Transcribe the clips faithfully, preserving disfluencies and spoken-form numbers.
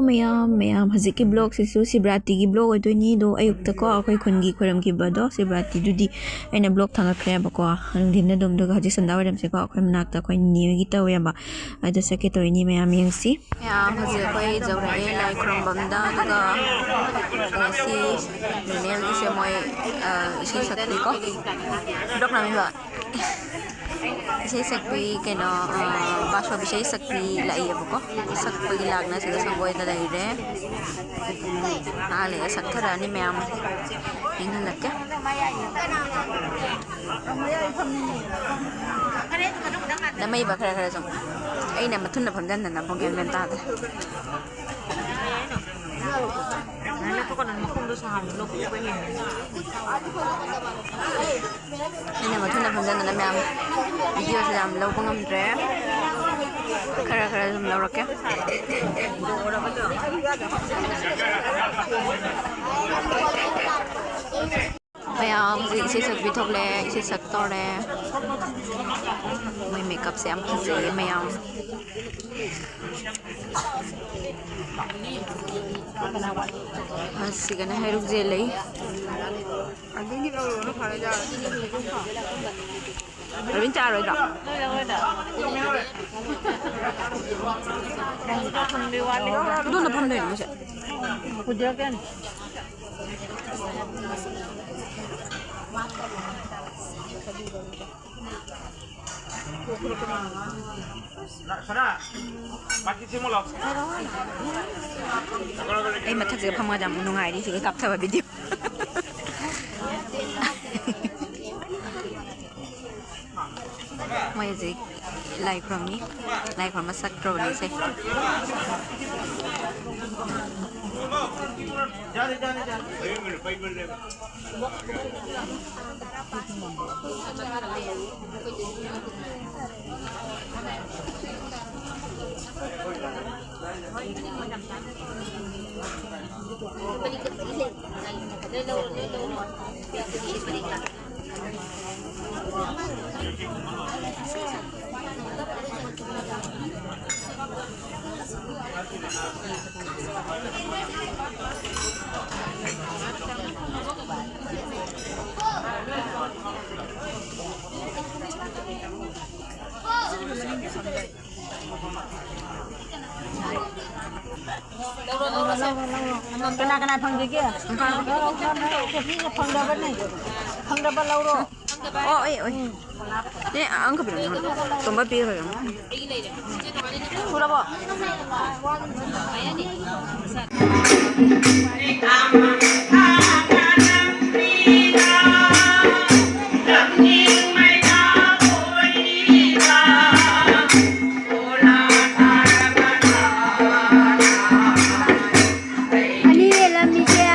ꯃꯌꯥꯝ, ꯃꯌꯥꯝ, ꯍꯧꯖꯤꯛꯀꯤ vlogꯁꯤꯁꯨ ꯁꯤꯕꯔꯥꯇꯤꯒꯤ vlog ꯑꯣꯏꯗꯣꯏꯅꯤ꯫ ꯑꯗꯣ ꯑꯌꯨꯛꯇꯀꯣ ꯑꯩꯈꯣꯏ ꯈꯨꯟꯒꯤ ꯈꯣꯏꯔꯝꯈꯤꯕꯗꯣ, ꯁꯤꯕꯔꯥꯇꯤꯗꯨꯗꯤ ꯑꯩꯅ vlog ꯊꯥꯡꯒꯠꯈ꯭ꯔꯦꯕꯀꯣ, ꯅꯨꯡꯊꯤꯟꯗ ꯑꯗꯨꯝ꯫ ꯑꯗꯨꯒ ꯍꯧꯖꯤꯛ ꯁꯟꯗꯥ ꯋꯥꯏꯔꯝꯁꯦꯀꯣ ꯑꯩꯈꯣꯏ ꯃꯅꯥꯛꯇ ꯑꯩꯈꯣꯏ ꯅꯤꯅꯦ ꯍꯣꯏꯒꯤ ꯇꯧꯋꯦꯕ, ꯑꯗꯨꯗ ꯆꯠꯀꯦ ꯇꯧꯔꯤꯅꯤ꯫ ꯃꯌꯥꯝ ꯌꯦꯡꯁꯤ꯫ ꯃꯌꯥꯝ ꯍꯧꯖꯤꯛ ꯑꯩꯈꯣꯏ ꯌꯧꯔꯛꯑꯦ ꯂꯥꯏ ꯈꯨꯔꯨꯝꯐꯝꯗ꯫ ꯑꯗꯨꯒ ꯉꯁꯤ ꯅꯤꯅꯦꯒꯤꯁꯦ ꯃꯣꯏ, ꯑ, ꯏꯁꯩ ꯁꯛꯄꯤꯀꯣ꯫ Vlog ꯅꯝꯃꯤꯕ? ꯏꯁꯩ ꯁꯛꯄꯤ ꯀꯩꯅꯣ, ꯑ, ꯕꯥꯁꯣꯞ ꯏꯁꯩ ꯁꯛꯄꯤ ꯂꯥꯛꯏꯌꯦꯕꯀꯣ꯫ ꯁꯛꯄꯒꯤ ꯂꯥꯛꯅ ꯁꯤꯗ ꯁꯪꯒꯣꯏꯗ ꯂꯩꯔꯦ꯫ ꯉꯥꯏꯍꯥꯛ ꯂꯩꯔ ꯁꯛꯊꯔꯛꯑꯅꯤ ꯃꯌꯥꯝ꯫ ꯌꯦꯡꯍꯜꯂꯛꯀꯦ꯫ ꯅꯝꯃꯛꯏꯕ ꯈꯔ ꯈꯔ ꯁꯨꯝ꯫ ꯑꯩꯅ ꯃꯊꯨꯟꯗ ꯐꯝꯖꯟꯗꯅ ꯑꯃꯨꯛ ꯒ꯭ꯌꯥꯟ ꯃꯦꯟ ꯇꯥꯗ꯭ꯔꯦ꯫ ꯅꯪ ꯂꯧꯊꯣꯛꯀꯅꯨ, ꯃꯈꯣꯡꯗꯣ ꯁꯥꯍꯟ ꯂꯧꯊꯣꯛꯄ ꯍꯦꯟꯅ꯫ ꯑꯩꯅ ꯃꯊꯨꯟꯗ ꯐꯝꯖꯟꯗꯅ ꯃꯌꯥꯝ videoꯁꯦ ꯌꯥꯝ ꯂꯧꯕ ꯉꯝꯗ꯭ꯔꯦ꯫ ꯈꯔ ꯈꯔ ꯑꯗꯨꯝ ꯂꯧꯔꯛꯀꯦ꯫ ꯃꯌꯥꯝ ꯍꯧꯖꯤꯛ ꯏꯁꯩ ꯁꯛꯄꯤ ꯊꯣꯛꯂꯛꯑꯦ, ꯏꯁꯩ ꯁꯛꯇꯧꯔꯦ꯫ ꯃꯣꯏ makeupꯁꯦ ꯌꯥꯝ ꯐꯖꯩꯌꯦ ꯃꯌꯥꯝ꯫ ꯑꯁꯤꯒꯅ ꯍꯩꯔꯨꯛ ꯖꯦꯜ ꯂꯩ꯫ ꯑꯔꯕꯤꯟ ꯆꯥꯔꯣꯏꯗ꯭ꯔꯣ? ꯑꯗꯨꯅ ꯐꯝꯗꯣꯏꯅꯣ ꯃꯣꯏꯁꯦ? ꯑꯩ ꯃꯊꯛꯁꯤꯗ ꯐꯝꯃꯒ ꯌꯥꯝ ꯅꯨꯡꯉꯥꯏꯔꯤ ꯁꯤꯒ ꯀꯥꯞꯊꯕ video꯫ ꯃꯣꯏ ꯍꯧꯖꯤꯛ ꯂꯥꯏ ꯈꯨꯔꯨꯝꯃꯤ꯫ ꯂꯥꯏ ꯈꯨꯔꯨꯝꯕ ꯆꯠꯈ꯭ꯔꯕꯅꯤ ꯏꯆꯦ꯫ ꯀꯅꯥ ꯀꯅꯥ ꯐꯪꯗꯣꯏꯒꯦ? ꯐꯪꯗꯕꯅꯦ꯫ ꯐꯪꯗꯕ ꯂꯧꯔꯣ꯫ ꯑꯣ, ꯑꯩ, ꯑꯩ꯫ ꯑꯦ, ꯑꯪꯀ ꯄꯤꯔꯝꯃꯣ꯫ ꯇꯣꯝꯕ ꯄꯤꯔꯒ ꯄꯤꯔꯝꯃꯣ꯫ ꯁꯨꯔꯕꯣ? ꯑꯅꯤ ꯍꯦꯜꯂꯝꯃꯤꯁꯦ꯫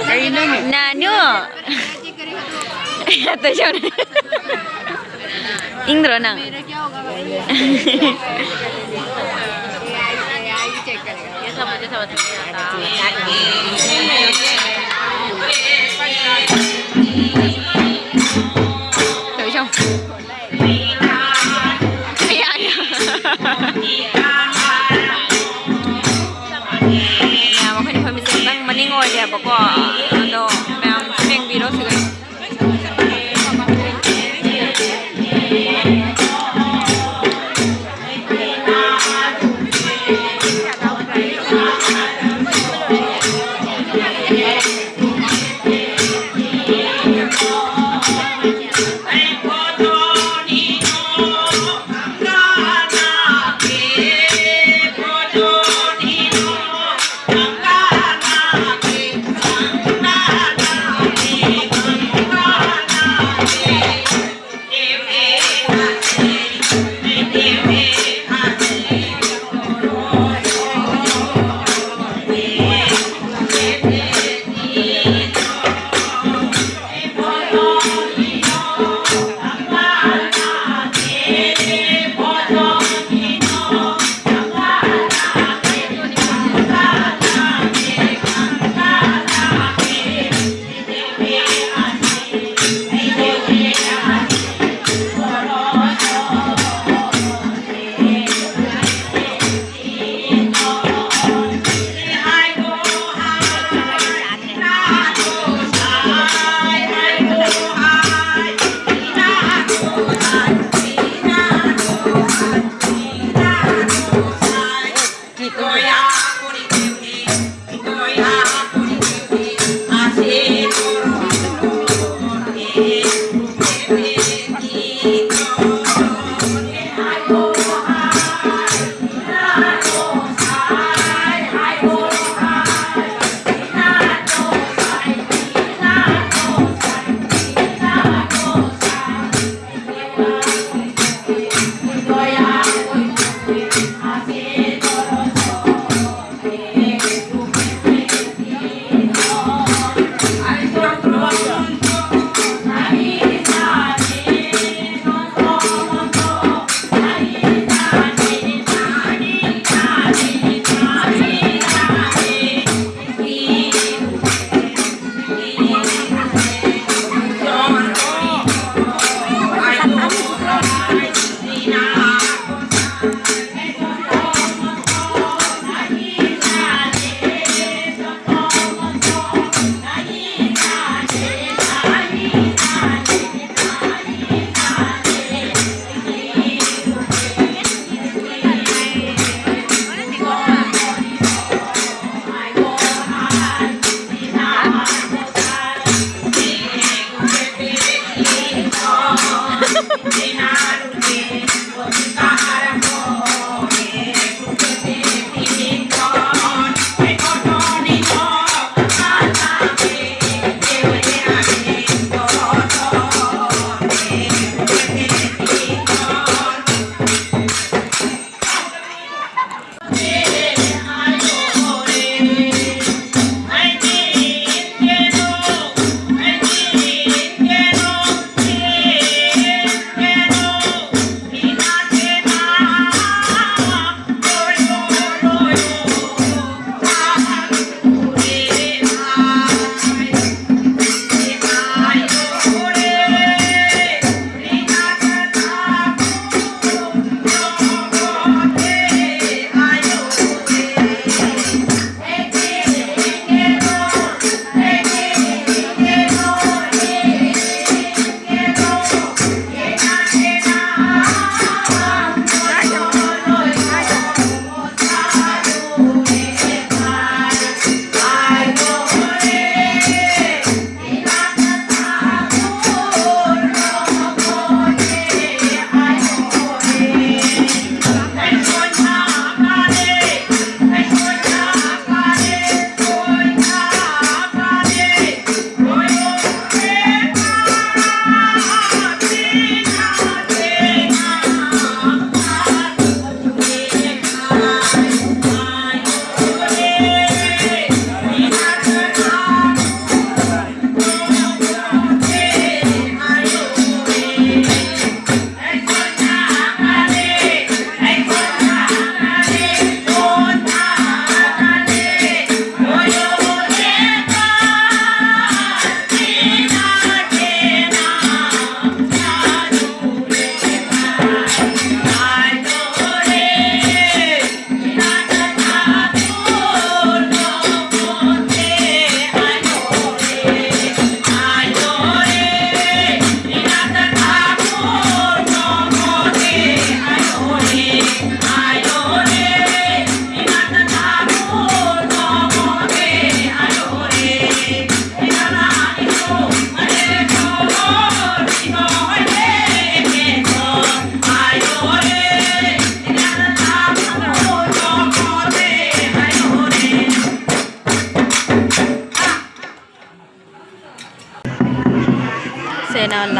ꯀꯔꯤꯅꯣ? ꯅꯥꯅꯨ꯫ ꯏꯪꯗ꯭ꯔꯣ ꯅꯪ? ꯇꯧꯏꯁꯦ ꯌꯦꯡꯉꯣ꯫ ꯃꯌꯥꯝ ꯑꯩꯈꯣꯏꯅ ꯐꯝꯃꯤꯁꯦ ꯈꯤꯇꯪ ꯃꯅꯤꯡ ꯑꯣꯏꯔꯦꯕꯀꯣ꯫ ꯑꯗꯣ ꯃꯌꯥꯝ ꯌꯦꯡꯕꯤꯔꯣ ꯁꯤꯗ꯫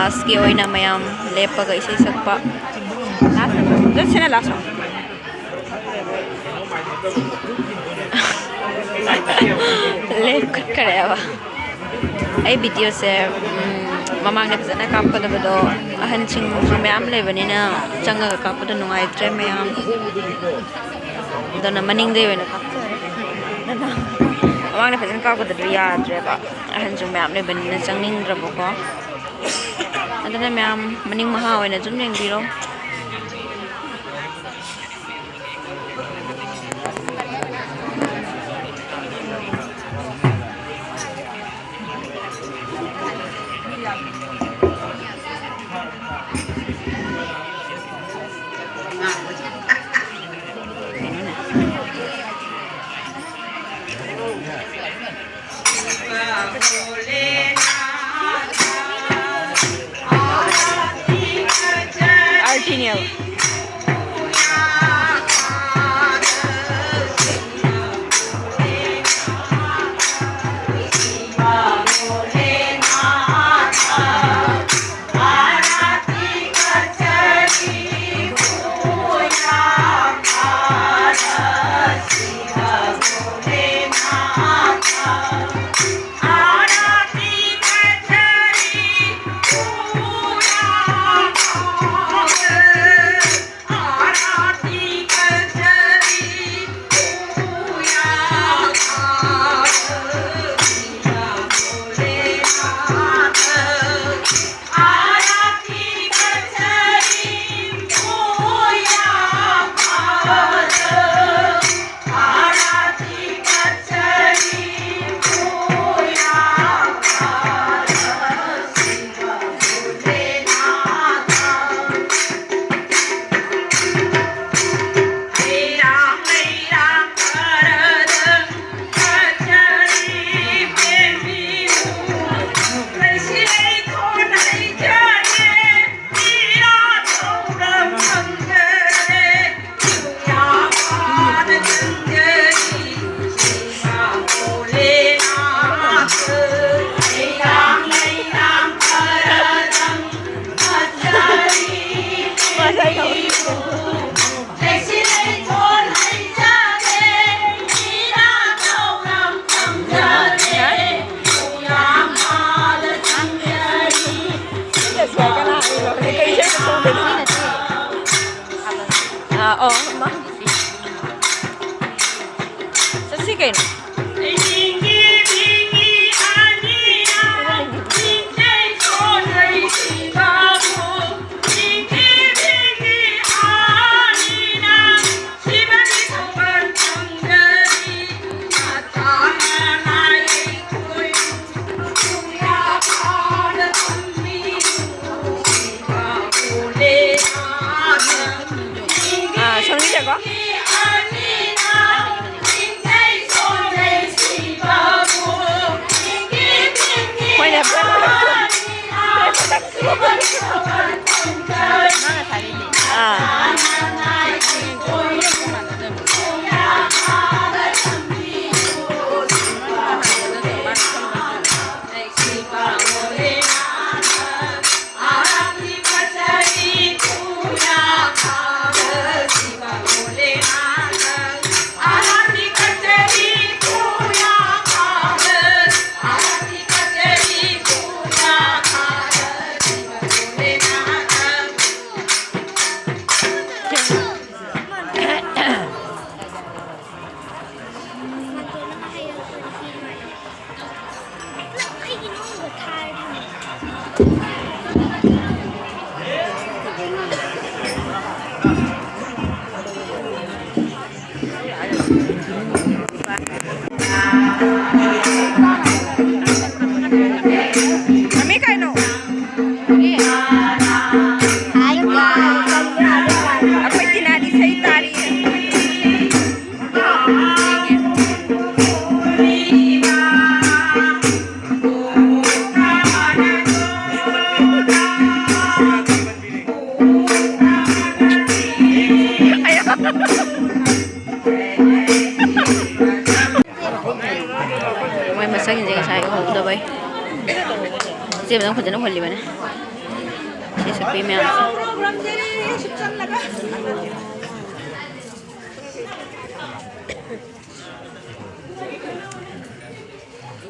ꯀ꯭ꯂꯥꯁꯀꯤ ꯑꯣꯏꯅ ꯃꯌꯥꯝ ꯂꯦꯞꯄꯒ ꯏꯁꯩ ꯁꯛꯄ꯫ ꯂꯥꯁ ꯁꯤꯅ ꯂꯥꯁ꯫ ꯂꯦꯞꯈꯠꯈ꯭ꯔꯦꯕ꯫ ꯑꯩ ꯚꯤꯗꯤꯑꯣꯁꯦ, ꯎꯝ, ꯃꯃꯥꯡꯗ ꯐꯖꯅ ꯀꯥꯞꯀꯗꯕꯗꯣ, ꯑꯍꯟꯁꯤꯡꯁꯨ ꯃꯌꯥꯝ ꯂꯩꯕꯅꯤꯅ ꯆꯪꯉꯒ ꯀꯥꯞꯄꯗꯣ ꯅꯨꯡꯉꯥꯏꯇ꯭ꯔꯦ ꯃꯌꯥꯝ꯫ ꯑꯗꯨꯅ ꯃꯅꯤꯡꯗꯩ ꯑꯣꯏꯅ ꯀꯥꯞꯆꯔꯦ꯫ ꯃꯃꯥꯡꯗ ꯐꯖꯅ ꯀꯥꯞꯀꯗꯕꯗꯣ ꯌꯥꯗ꯭ꯔꯦꯕ, ꯑꯍꯟꯁꯨ ꯃꯌꯥꯝ ꯂꯩꯕꯅꯤꯅ ꯆꯪꯅꯤꯡꯗ꯭ꯔꯕꯀꯣ꯫ ꯑꯗꯨꯅ ꯃꯌꯥꯝ ꯃꯅꯤꯡ ꯃꯍꯥ ꯑꯣꯏꯅ ꯑꯗꯨꯝ ꯌꯦꯡꯕꯤꯔꯣ꯫ Artiniel. ꯆꯠꯁꯤ ꯀꯩꯅꯣ꯫ ꯑꯥ, ꯁꯣꯝꯒꯤꯁꯦꯀꯣ꯫ ꯍꯣꯏꯅꯦ, ꯄꯨꯂꯞ ꯄꯨꯂꯞ ꯆꯣꯡ-, ꯄꯨꯂꯞ ꯄꯨꯂꯞ ꯆꯣꯡ-, ꯑꯥ꯫ ꯃꯃꯤ ꯀꯩꯅꯣ? ꯑꯩꯈꯣꯏ ꯇꯤꯅꯥꯗꯤ ꯏꯁꯩ ꯇꯥꯔꯤ꯫ ꯃꯣꯏ ꯃꯁꯛꯁꯤꯡꯁꯦ ꯉꯁꯥꯏ ꯎꯍꯧꯗꯕꯩ꯫ ꯏꯆꯦ ꯑꯃꯅ ꯐꯖꯅ ꯎꯍꯜꯂꯤꯕꯅꯦ꯫ ꯁꯤ ꯁꯛꯄꯤ ꯃꯌꯥꯝꯁꯦ꯫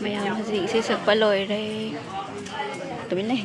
ꯃꯌꯥꯝ ꯍꯧꯖꯤꯛ ꯏꯁꯩ ꯁꯛꯄ ꯂꯣꯏꯔꯦ꯫ ꯇꯨꯃꯤꯟ ꯂꯩ꯫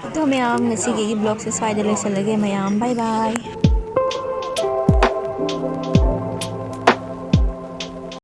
ꯑꯗꯣ ꯃꯌꯥꯝ, ꯉꯁꯤꯒꯤ vlogꯁꯦ ꯁ꯭ꯋꯥꯏꯗ ꯂꯣꯏꯁꯤꯜꯂꯒꯦ ꯃꯌꯥꯝ, bye bye꯫